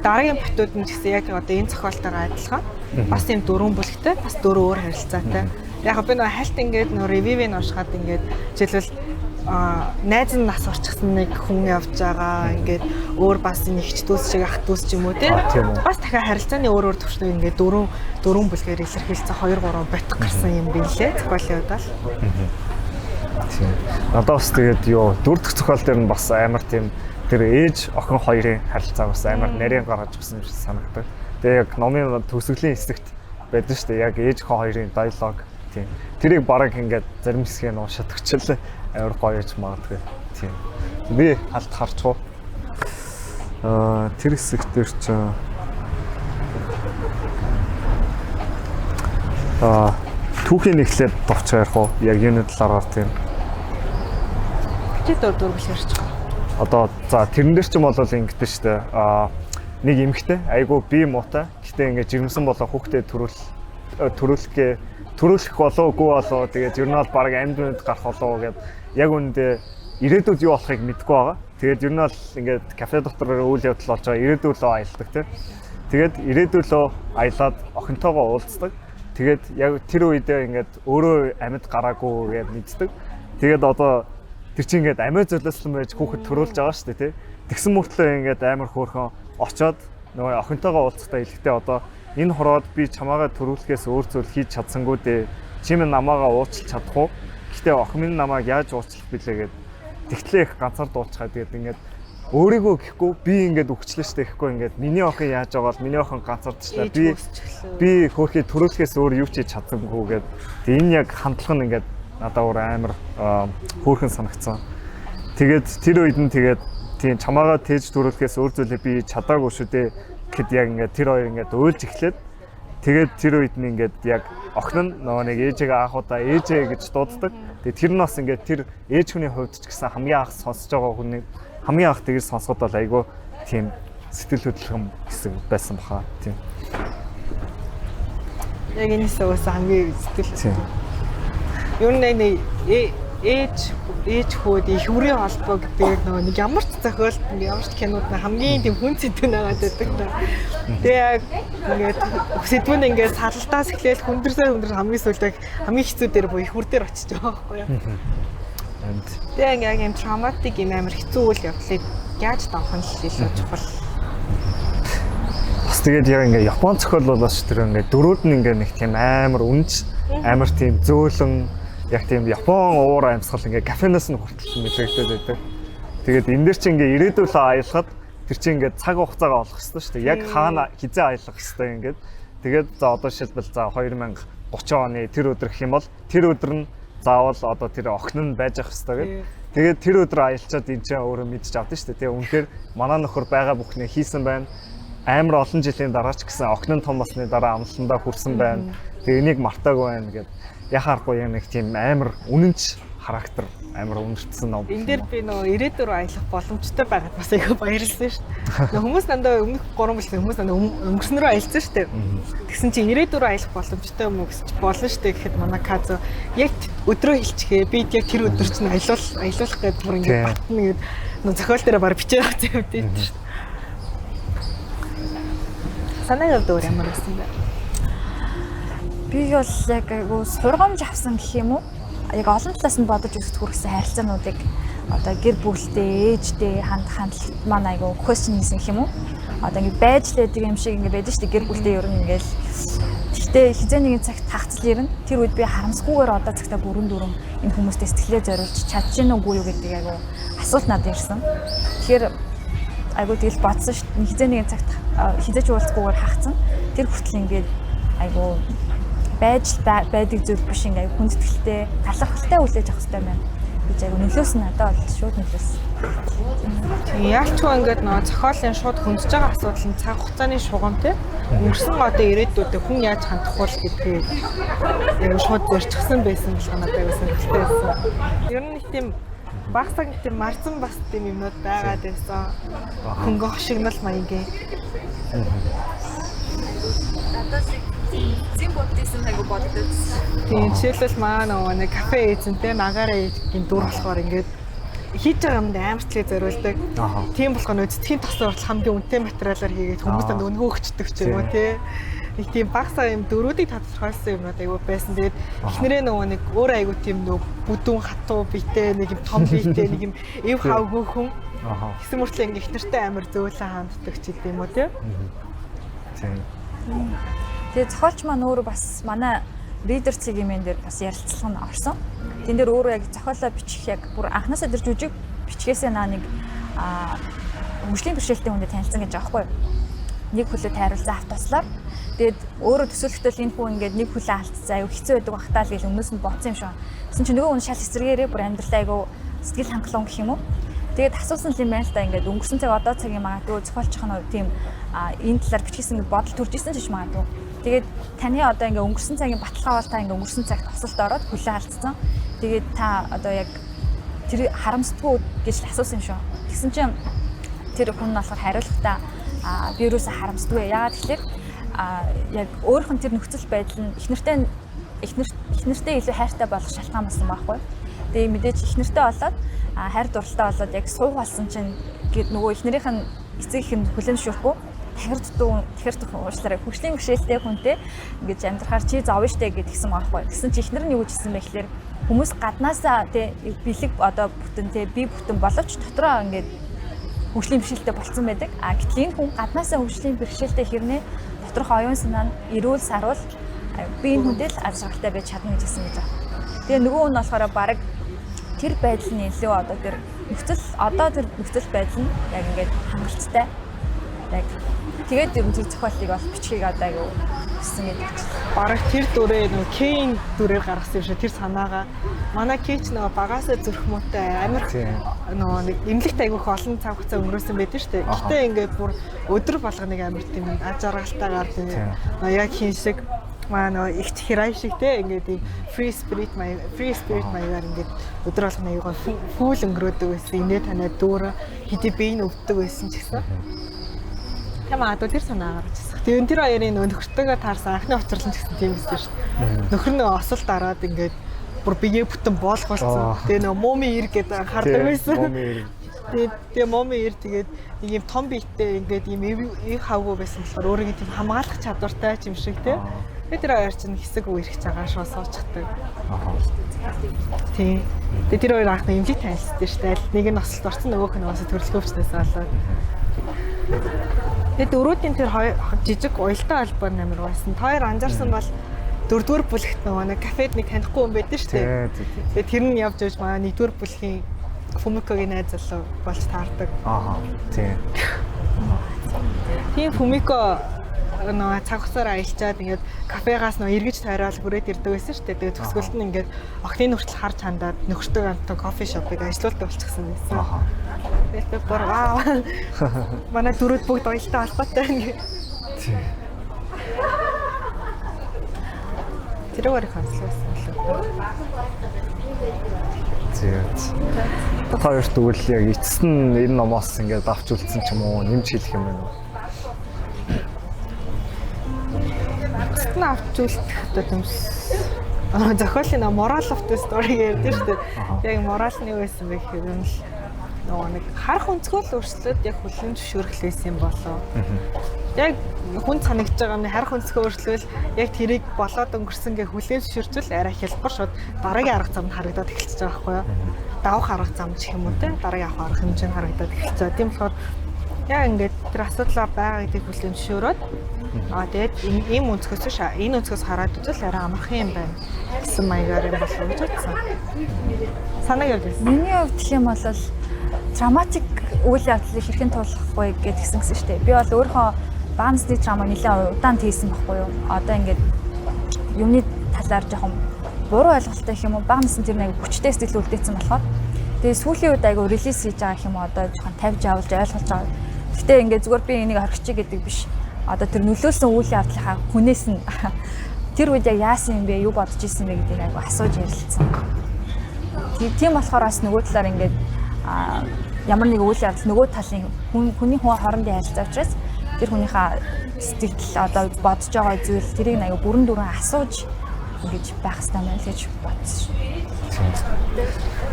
дараагийн ботууд нь ч гэсэн яг одоо энэ зохиолтойгоо адилхан. Бас тийм дөрвөн бүлэгтэй, бас дөрвөн өөр харилцаатай. Яг би нөгөө хальт ингээд нөгөө ревювийг уншихад ингээд жишээлбэл найз нь нас орчихсан нэг хүн явж байгаа ингээд өөр бас нэгч дүүс шиг ах дүүс ч юм уу тий. Бас дахиад харилцааны өөр өөр төвшнөө ингээд дөрвөн бүлгээр илэрхийлсэн 2 3 бот гарсан юм билээ зохиолын хувьд бол. Тийм. Надад бас тэгээд юу дөрөв дэх зохиол дээр нь бас амар тийм тэр ээж охин хоёрын харилцаа бас амар нарийн гаргаж өгсөн юм шиг санагдаг. Тэгээ яг номын төгсгөлийн хэсэгт байдаг шүү дээ. Яг ээж охин хоёрын диалог тийм. Тэрийг бараг ингээд зарим хэсгийг нь уншаад өчөл амар гоё гэж магадгүй. Тийм. Би халт харчих уу. Тэр хэсэг дээр чи түүхийн эхлээд товч ярих уу? Яг юуны талаар тийм. Чи дөрөв ярьчих. Одоо за тэрэн дээр ч юм бол ингэдэж штэ. Нэг эмэгтэй айгу би муутай. Гэтэ ингээд жирэмсэн болоо хүүхдээ төрүүлэх болов үгүй болов тэгээд ер нь бол баг амьд мэд гарах болов гэд яг үүндээ ирээдүйд юу болохыг мэдэхгүй байгаа. Тэгээд ер нь бол ингээд кафе дотор үйл явдал болж байгаа ирээдүй лөө аялдаг тийм. Тэгээд ирээдүй лөө аялаад охинтойгоо уулздаг. Тэгээд яг тэр үедээ ингээд өөрөө амьд гараагүй гэд мэддэг. Тэгээд одоо тэр чинь ингээд амиа золиослон байж хүүхэд төрүүлж байгаа шүү дээ тий. Тэгсэн мөртлөө ингээд амар хөөрхөн очоод нөгөө охинтойгоо уулзахдаа хэлэхдээ одоо энэ хороод би чамаагаа төрүүлэхээс өөр зүйл хийж чадсангүй дээ. Чи минь намаагаа уучлах чадах уу? Гэтэ охин минь намайг яаж уучлах билээ гэд тэгтлээ их ганцаар дуулчихаа. Тэгээд ингээд өөрийгөө гэхгүй би ингээд үхчлээ штэ гэхгүй ингээд миний охин яаж байгаа бол миний охин ганцаардчлаа. Би хөөхий төрүүлэхээс өөр юу ч хийж чадсангүй гэд. Тэгээд энэ яг хандлага нь ингээд надад өөр амар хөөрхөн санагдсан. Тэгээд тэр үед нь тэгээд Тийм, чамаагаа тээж төрүүлэхээс өөр зүйлээ би чадаагүй шүү дээ гэхэд яг ингээд тэр хоёр ингээд уйлж эхлээд, тэгээд тэр үед нь ингээд яг охин нь нөгөө нэг ээжээгээ анх удаа ээжээ гэж дууддаг. Тэгээд тэр нь бас ингээд тэр ээж хүний хувьд ч гэсэн хамгийн анх сонсож байгаа хүний хамгийн анх тэгж сонсоход бол айгүй тийм сэтгэл хөдлөх юм хэсэг байсан баха. Тийм. Яг энэ хэсэг бас хамгийн сэтгэл. Ер нь нэг ээж хүүд их хүрийн холбоо гэдэг нөгөө нэг ямар ч зохиолд, ямар ч кинод хамгийн тийм хүн сэдв нэгээд байдаг та. Тэгээ яг ингээд сэдвүүн ингээд салалтаас эхлээл хүндэрсээ хүндэр хамгийн сүүлд хамгийн хэцүү дээр буюу их хүр дээр очиж байгаа байхгүй юу. Тэгээ ингээд яг юм traumatic юм амар хэцүү үйл явдлыг яаж давах нь илүү чухал. Бас тэгээд яг ингээд Япон зохиол бол бас тэр ингээд дөрүүд нь ингээд нэг тийм амар үнж, амар тийм зөөлөн, яг тийм Япон уур амьсгал ингээ кафенаас нь хүртэл мэдрэгдээд байдаг. Тэгээд энэ дэр чи ингээ ирээдүйлээ аялахад тэр чи ингээ цаг хугацаагаа олох хэрэгтэй шүү дээ. Яг хаана хизээ аялах хэрэгтэй ингээд. Тэгээд за одоо жишээлбэл за 2030 оны тэр өдөр гэх юм бол тэр өдөр нь заавал одоо тэр охин нь байж ах хэрэгтэй гэдэг. Тэгээд тэр өдөр аялчаад эн чинь өөрөө мэдчих авдсан шүү дээ. Тэгээ үнэхээр манай нөхөр байгаа бүхнээ хийсэн байна. Амар олон жилийн дараа ч гэсэн охин нь том болсны дараа амлалтандаа хүрсэн байна. Тэгээ энийг мартаагүй байна гэдэг. Яхаарахгүй яг нэг тийм амар үнэнч характер, амар үнэртсэн ном. Энэ дээр би нөгөө ирээдүйн рүү аялах боломжтой байгаад бас айгүй баярлсан шүү дээ. Нөгөө хүмүүс дандаа өмнөх 3 бүлэг хүмүүс дандаа өнгөрсөн рүү аялсан шүү дээ. Тэгсэн чинь ирээдүйн рүү аялах боломжтой юм уу гэсэн чи болно шүү дээ гэхэд манай Казу яг өдрөө хэлчихээ. Би яг тэр өдөр чинь аялуулах гэдэг бүр ингэ батна гэд нөгөө зохиол дээр баг бичээд авсан юм дээ шүү дээ. Санаа явд өөр ямар байсан бэ? Би бол яг айгу сургамж авсан гэх юм уу? Яг олон талаас нь бодож үзэхэд хүргэсэн харилцаануудыг одоо гэр бүлтэй, ээжтэй хандлт маань айгу question хийсэн гэх юм уу? Одоо ингэ байж л байдаг юм шиг ингэ байдаг шүү дээ, гэр бүлтэй ер нь ингээл. Гэхдээ хизээ нэгэн цагт хагцал ирнэ. Тэр үед би харамсахгүйгээр одоо цагтаа бүрэн дүрэн энэ хүмүүстэй сэтгэлээ зориулж чадж гин үгүй юу гэдэг айгу асуулт надад ирсэн. Тэгэхээр айгу тэгэл бодсон шүү дээ. Хизээ нэгэн цагт хизээч уулзахгүйгээр хагцсан. Тэр хүртэл ингээд айгу байж байдаг зүйл биш, ингээ хүндэтгэлтэй, талархалтай хүлээж авах хэрэгтэй байна гэж айгу нөлөөсөн, надад бол шууд нөлөөсөн. Тийм, яалчгүй ингээд нөгөө зохиолын шууд хөндөж байгаа асуудал нь цаг хугацааны шугам те. Өнгөрсөн одоо ирээдүйдээ хүн яаж хандах вэ гэдгийг яг шууд зорчихсан байсан болох надад айгу сонирхолтой байсан. Ер нь нэг тийм багсаг нэг тийм марзан бас тийм юмнууд байгаад байсан. Хөнгөн хошигнол маягийн. Надад зин буддизм айгу боддог. Тийм, жишээлбэл маа нөгөө нэг кафе эзэнтэй Нагара ээжгийн дүр болохоор ингээд хийж байгаа юмд амар тлээ зориулдаг. Тийм болохоор нөгөө цэцгийн тосон хүртэл хамгийн үнэтэй материалаар хийгээд хүмүүс танд өнгөө өгчдөг ч юм уу те. Нэг тийм багсаа юм дөрүүдийг тодорхойлсон юмнууд айгу байсан. Тэгээд эхнэрээ нөгөө нэг өөр айгу тийм нөгөө бүдүүн хатуу биетэй, нэг юм том биетэй, нэг юм эв хавгүй хүн. Гэсэн мөртлөө ингээ эхнэртэй амар зөөлөн ханддаг ч гэдэм юм уу те. Тийм. Тэгээ зохиолч маань өөрөө бас манай Reader цэгийн дээр бас ярилцлага нь орсон. Тэн дээр өөрөө яг зохиолоо бичих яг бүр анханасаа тэр жүжиг бичгээсээ наа нэг хөгжлийн бэрхшээлтэй хүнтэй танилцсан гэж байгаа байхгүй юу? Нэг хөлөө тайруулсан автослоор. Тэгээд өөрөө төсөөлөхдөө энэ хүн ингээд нэг хөлөө алдсан аюу хэцүү байдаг бах таа л гэж өмнөөс нь бодсон юм шиг. Тэгсэн чинь нөгөө хүн шал эсрэгээрээ бүр амьдралаа аюу сэтгэл хангалуун гэх юм уу? Тэгээд асуусан юм байна л да, ингээд өнгөрсөн цаг одоо цагийн магадгүй зохиолчих нь тийм энэ талаар бичгэсэн бодол төрж исэн ч магадгүй. Тэгээд таны одоо ингээ өнгөрсөн цагийн баталгаа бол та ингээ өнгөрсөн цагт тосолд ороод хүлээ алдсан. Тэгээд та одоо яг тэр харамсдаггүй гэж л асуусан юм шүү. Тэгсэн чинь тэр хүн нь болохоор хариулахдаа би юусаа харамсдаггүй. Яагаад тэгэхээр яг өөрөх нь тэр нөхцөл байдал нь эхнэртэй илүү хайртай болох шалтгаан болсон байхгүй. Тэгээ мэдээж эхнэртэй болоод хайр дурлалтай болоод яг суух болсон чинь нөгөө эхнэрийнх нь эцэг их нь хүлээн зөвшөөрөхгүй. Тахир дутуу тахир уучлаарай хөгжлийн бэрхшээлтэй хүнтэй ингэж амьдрахаар чи зовно штэ гэдгсэн байхгүй. Тэгсэн чи эхнэр нь юу гэж хэлсэн бэ гэхээр хүмүүс гаднаасаа тий бэлэг одоо бүтэн тий би бүтэн боловч дотроо ингээд хөгжлийн бэрхшээлтэй болцсон байдаг. А гэтэл энэ хүн гаднаасаа хөгжлийн бэрхшээлтэй хэрнээ доторх оюун санаа нь эрүүл саруул би энэ хүнтэй л аз жаргалтай байж чадна гэж хэлсэн гэж байна. Тэгээ нөгөө хүн болохоор баг тэр байдал нь илүү одоо тэр нөхцөл одоо тэр нөхцөл байдал нь яг ингээд хангалттай. Яг тэгээд ер нь тэр зохиолыг бол бичгийг одоо аягүй гаргасан гэдэг чинь. Бараг тэр дүрээ нөгөө Кейн дүрээр гаргасан юм шиг тэр санаагаа. Манай Кей ч нөгөө багасаа зүрх муутай амар нөгөө нэг эмнэлэгт айгүйх олон цаг хугацаа өнгөрөөсөн байдаг шүү дээ. Гэтэ ингээд бүр өдөр болгоныг амар тийм аж аргалтайгаар тийм яг хин шиг маа нөгөө их хирай шиг те ингээд ийм free spirit маягаар ингээд өдөр болгоно аягаа фүүл өнгөрөөдөг байсан. Инээ танаа дүүрэ хэдий бие нь өвддөг байсан ч гэсэн. Тийм аа тэр санаа гарч ирсэн. Тэгээд тэр хоёрын нөгөө нөхөртөөгөө таарсан анхны учрал нь ч гэсэн тийм байсан шүү дээ. Нөхөр нь осол дараад ингээд бүр биеэ бүтэн боолголцсон. Тэгээ нөгөө муми ир гэдэг анхаардаг байсан. Тэгээ муми ир тэгээд нэг юм том биетэй ингээд ийм ив хавгүй байсан болохоор өөрийгөө тийм хамгаалах чадвартай юм шиг те. Тэгээ тэр хоёр чинь хэсэг үерхэж байгаа шууд суучихдаг. Тийм. Тэгээ тэр хоёр анхны эмнэлэг танилцдаг шүү дээ. Нэг нь осолд орсон, нөгөөх нь бас төрөлхөөчнөөс болоод. Тэгээ дөрүүдийн тэр хоёр жижиг уялдаа холбоо амар байсан. Та хоёр анзаарсан бол дөрөвдүгээр бүлэгт нөгөө нэг кафед нэг танихгүй хүн байдаг шүү дээ. Тэгээ тэр нь явж явж манай нэгдүгээр бүлгийн Фумикогийн найз залуу болж таардаг. Аа. Тийм. Тийм Фумико нөгөө цаг хугацаараа аялчаад ингээд кафегаас нөгөө эргэж тойроод хүрээд ирдэг байсан шүү дээ. Тэгээ төгсгөлд нь ингээд охины нүртэл харж хандаад нөхөртөө хамтаа кофе шопыг ажилуулдаг болчихсон байсан. Аа. Тэгээд би бүр вау. Манай дөрүүд бүгд уялдаа холбоотой ингээд. Тийм. Тэрүүгээр их онцлог байсан лээ. Тийм. Та хоёрт тэгвэл яг эцэст нь энэ номоос ингээд авч үлдсэн ч юм уу, нэмж хэлэх юм байна уу? Эцэст нь авч үлдэх одоо юмс. Зохиолын moral of the story гэдэг шүү дээ. Яг moral нь юу байсан бэ гэхээр юм л нөгөө нэг харах өнцгөө л өөрчлөөд яг хүлэн зөвшөөрөх байсан юм болов. Яг хүн санагдж байгаа юм харах өнцгөө өөрчлөөл яг тэрийг болоод өнгөрсөн гэ хүлэн зөвшөөрчвөл арай хялбар шууд дараагийн арга зам нь харагдаад эхэлчихэж байгаа байхгүй юу? Давах арга зам ч юм уу те дараагийн авах арга хэмжээ нь харагдаад эхэлчихэж байгаа. Тийм болохоор яг ингээд тэр асуудлаа байгаа гэдгийг хүлэн зөвшөөрөөд тэгээд ийм өнцгөөс энэ өнцгөөс хараад үзвэл арай амархан юм байна гэсэн маягаар юм болов гэж бодсон. Санаа явж байсан. Миний хувьд гэх юм бол травматик үйл явдлыг хэрхэн туулахгүй гэдгсэн гэсэн шүү дээ. Би бол өөрийнхөө бага насны траума нэлээд удаан тийсэн байхгүй юу? Одоо ингээд юмны талаар жоохон буруу ойлголттой гэх юм уу? Бага насны тэр нэг хүчтэй сэтгэл үлдээсэн болохоор тэгээ сүүлийн үед айгу релиз хийж байгаа гэх юм уу? Одоо жоохон тавьж авалж ойлгож байгаа. Гэтэ ингээд зүгээр би энийг орхичих гэдэг биш. Одоо тэр нөлөөлсөн үйл явдлынхаа хүнээс нь тэр үед яг яасан юм бэ? Юу бодож исэн бэ гэдгийг айгу асууж ярилцсан. Тийм болохоор бас нөгөө талаар ингээд ямар нэг үйл явдал нөгөө талын хүний хүн хоорондын харилцаа учраас тэр хүнийхээ сэтгэл одоо бодож байгаа зүйл тэрийг аяга бүрэн дүрэн асууж ингэж байх хэрэгтэй байна л гэж бодсон.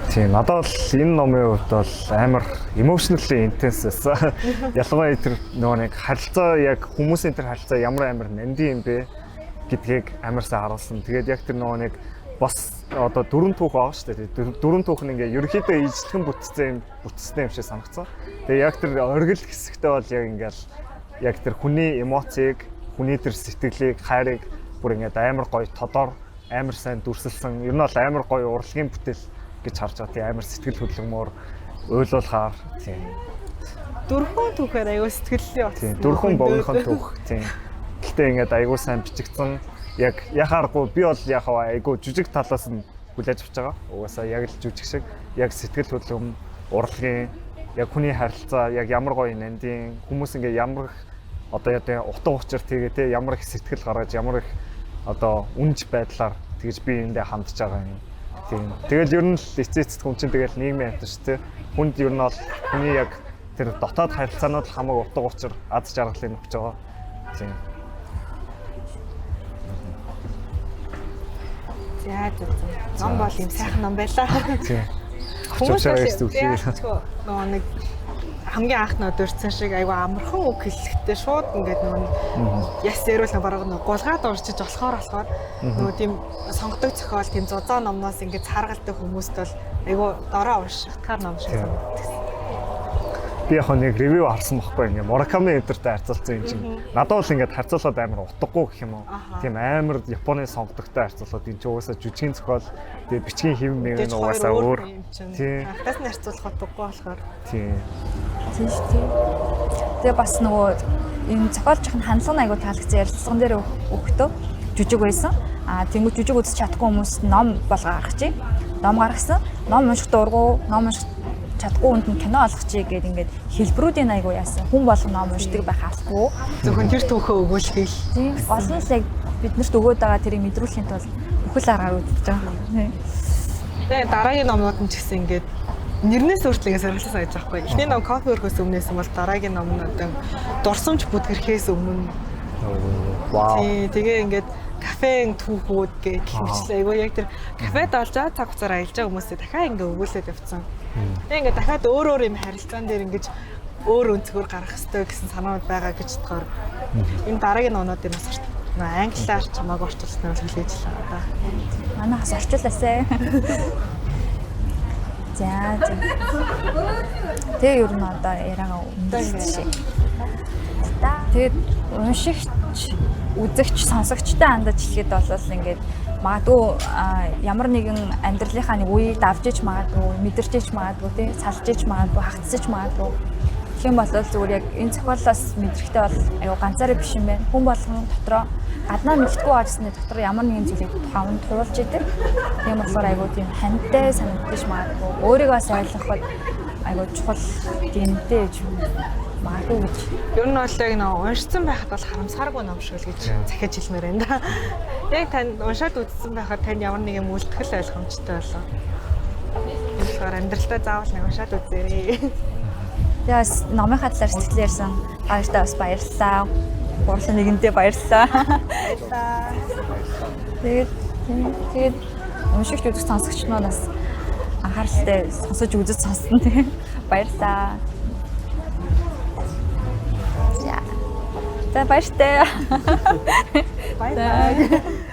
Тийм, надад бол энэ номын хувьд бол амар emotionally intense байсан. Ялангуяа тэр нөгөө нэг харилцаа яг хүмүүсийн тэр харилцаа ямар амар нандин юм бэ гэдгийг амар сайн харуулсан. Тэгээд яг тэр нөгөө нэг бас одоо дөрвөн түүх байгаа шүү дээ. Дөрвөн түүх нь ингээ ерөнхийдөө ижлэгэн бүтцэн юм бүтцсэн юм шиг санагцсан. Тэгээ яг тэр оргил хэсэгтээ бол яг ингээл яг тэр хүний эмоцийг, хүний тэр сэтгэлийг, хайрыг бүр ингээд амар гоё тодор, амар сайн дүрсэлсэн. Ер нь бол амар гоё урлагийн бүтээл гэж харж байгаа. Тийм амар сэтгэл хөдлөмөр уйлуулахаар тийм. Дөрвөн түүхээр аюу сэтгэллээ болсон. Тийм, дөрвөн богинохон түүх. Тийм. Гэтэ ингээд аюу сайн бичигдсэн. Яг яхааргүй би бол яг айгүй жижиг талаас нь хүлээж авч байгаа. Угаасаа яг л жүжиг шиг яг сэтгэл хөдлөм, урлагийн яг хүний харилцаа, яг ямар гоё нандин хүмүүс ингээ ямар их одоо яг утга учир тэгээ те ямар их сэтгэл гаргаж, ямар их одоо үнж байдлаар тэгж би эндээ хандж байгаа юм. Тийм. Тэгэл ер нь л эцээ эцэст хүн чинь тэгэл нийгмийн амьтан шүү те. Хүнд ер нь бол хүний яг тэр дотоод харилцаанууд л хамаагүй утга учир, аз жаргалыг өгч байгаа. Тийм. За за. Ном бол юм сайхан ном байлаа. Тийм. Хүмүүс нөгөө нэг хамгийн анх нөө дурдсан шиг айгүй амархан үг хэллэгтэй шууд ингээд нөгөө яс яриул бараг нөгөө гулгаад урчиж болохоор нөгөө тийм сонгодог зохиол тийм зузаан номноос ингээд цааргалдаг хүмүүст бол айгүй дорой уншихтгаар ном шиг санагддаг. Би яг нэг ревю харсан байхгүй ингээ Мураками энтертэй харьцуулсан юм чинь. Надад бол ингээд харьцуулаад амар утгагүй гэх юм уу. Тийм амар Японы сонгодогтой харьцуулаад энэ чинь угаасаа жүжигийн зохиол тэгээ бичгийн хэв мэг нь угаасаа өөр. Тийм. Анхаас нь харьцуулах утгагүй болохоор. Тийм. Тийм шүү дээ. Тэгээ бас нөгөө Энэ зохиолчийн хандлага нь айгу таалагдсан, ярилцлаган дээр өгөхдөө жүжиг байсан. А тэнгуү жүжиг үзэж чадахгүй хүмүүс ном болго гаргажээ. Ном гаргасан. Ном унших дургу, ном унших чадахгүй хүнд нь кино олгочихъя гэдэг ингээд хэлбэрүүдийн айгу яасан. Хүн болгон ном уншдаг байх албагүй. Зөвхөн тэр түүхөө өгүүлэхийг. Тийм. Гол нь л яг биднэрт өгөөд байгаа тэрийг мэдрүүлэхийн тулд бүхэл аргаар үзэж байгаа. Тэгээ дараагийн номнууд нь ч гэсэн ингээд нэрнээс өөрчлөө ингээд сонирхолтой санагдаж байгаа байхгүй. Эхний ном кофе өрхөөс өмнөөс юм бол дараагийн ном нь одоо дурсамж бүдгэрхээс өмнө. Вау. Тий, тэгээ ингээд кафен түүхүүд гэх мэтчлээ. Айгуу яг тэр кафед олж байгаа цаг хугацаар аялж байгаа хүмүүсээ дахиад ингээд өгүүлээд явцсан. Тэгээ ингээд дахиад өөр өөр юм харилцаан дээр ингээд өөр өнцгөр гаргах хэрэгтэй гэсэн санаанууд байгаа гэж бодохоор энэ дараагийн номнуудын бас англиар чамааг орчуулснаар хүлээж л байгаа да. Манайхаас орчуулаасай. За. Тэгээ ер нь одоо яриагаа өндөрлөж. Тэгээд уншигч, үзэгч, сонсогчтой хандаж хэлэхэд бол ингээд магадгүй ямар нэгэн амьдралынхаа нэг үеийг давж ич магадгүй, мэдэрч ич магадгүй, тий, салж ич магадгүй, хагцсаж магадгүй. Тэгэх юм бол зүгээр яг энэ зохиолоос мэдрэхтэй бол аюу ганцаараа биш юм байна. Хүн болгон дотроо гаднаа мэддэхгүй байгаа гэсэн дотор ямар нэгэн зүйлийг тухайн туулж идэг. Тийм болохоор аюу тийм хантай санагдаж магадгүй. Өөрийгөө бас ойлгоход аюу чухал дэмтэй гэж магадгүй гэж. Ер нь бол яг нэг уншсан байхад бол харамсахааргүй ном шиг л гэж захиж хэлмээр байна да. Яг танд уншаад үзсэн байхад танд ямар нэг юм үлдэх ойлгомжтой болов. Тийм болохоор амьдралдаа заавал нэг уншаад үзээрэй. Тэгээ бас номынхаа талаар сэтгэл ярьсан. Баяртай бас баярлалаа. Гурлаа нэгэндээ баярлалаа. Тэгээд тэгээд уншигч үзэх сонсогч маань бас анхааралтай сонсож үзэж сонссон тийм. Баярлалаа. За. За баяртай. Баярлалаа.